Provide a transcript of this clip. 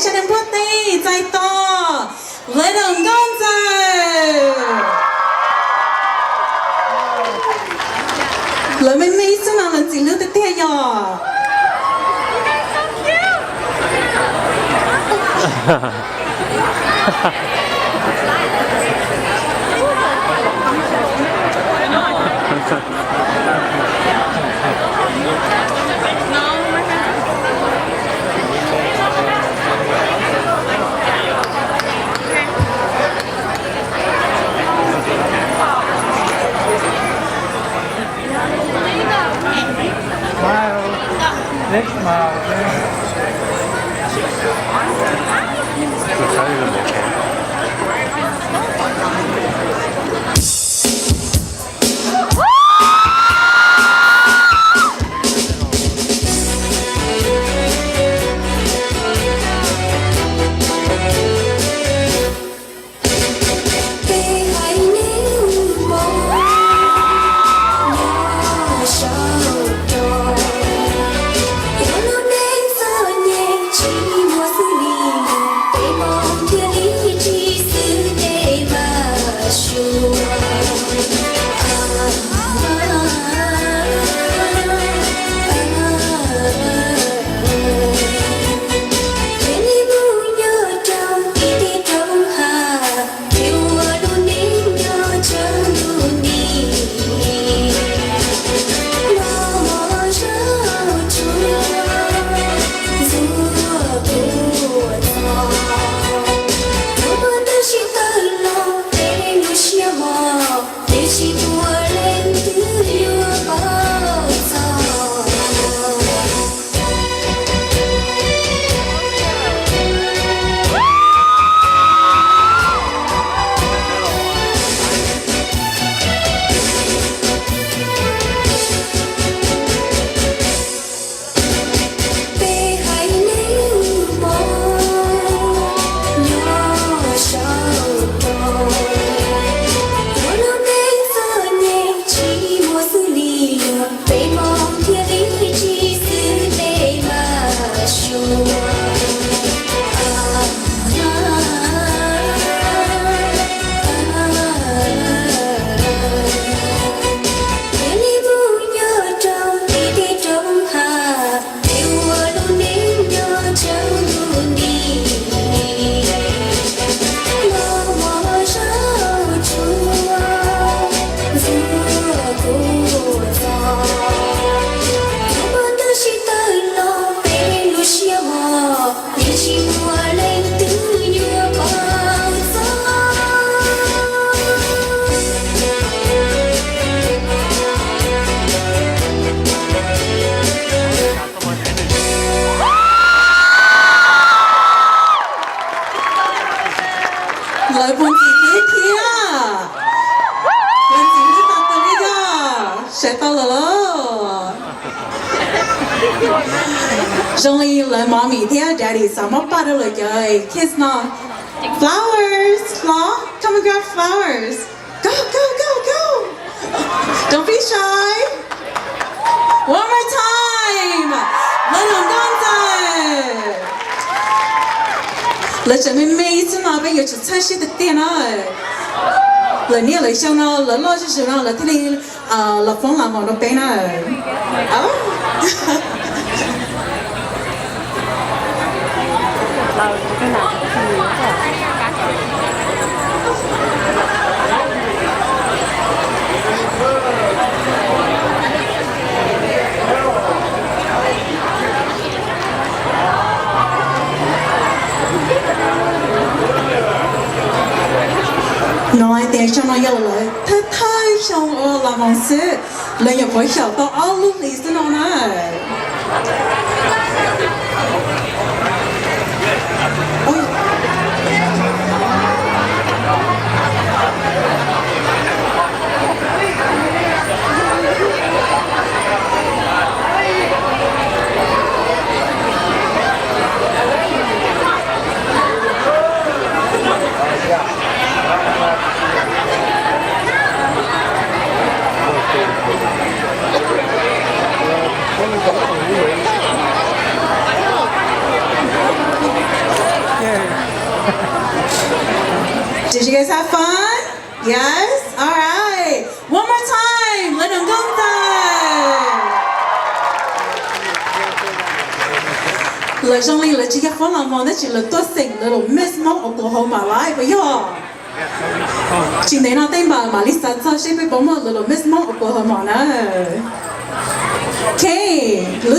Sawv daws npuaj teg txais tos Little Nkauj Ntxawm. Lawv me me xwb no lawv ntxim hlub tiag tiag yog. Smile. Big smile. Lawv puas ntxim hlub thiab? Lawv ntxim hlub tas tas li yog? Sawv tau lawm los? Zoo li lawv mommy thiab daddy xav muab paj rau lawv cov kids no. Flowers los? Come and grab flowers. Go, go, go, go. Don't be shy. One more time. Lawv los nkauj ntxawm. Lawv tseem me me xwb no peb yuav tsum txhawb siab tiag tiag na. Lawv niaj lawv xyoo no lawv loj zuj zus no lawv thiaj li los foob las mos rau peb na. No hais tias xyoo no yog lawv thawj thawj xyoo ua las mos xwb, lawv nyuam qhuav xyaum tau ob lub hlis xwb no na. Guys, have fun? Yes? All right. One more time. Lawv nws nkauj ntag. Lawv zoo li lawv tsis yog Fab Laj Mos tab sis lawv tuaj xeem Little Miss Hmoob Oklahoma lawm puas yog? Tsis ntev no tej npawg mam li xav txog seb peb puas muaj Little Miss Hmoob Oklahoma na. Okay, lub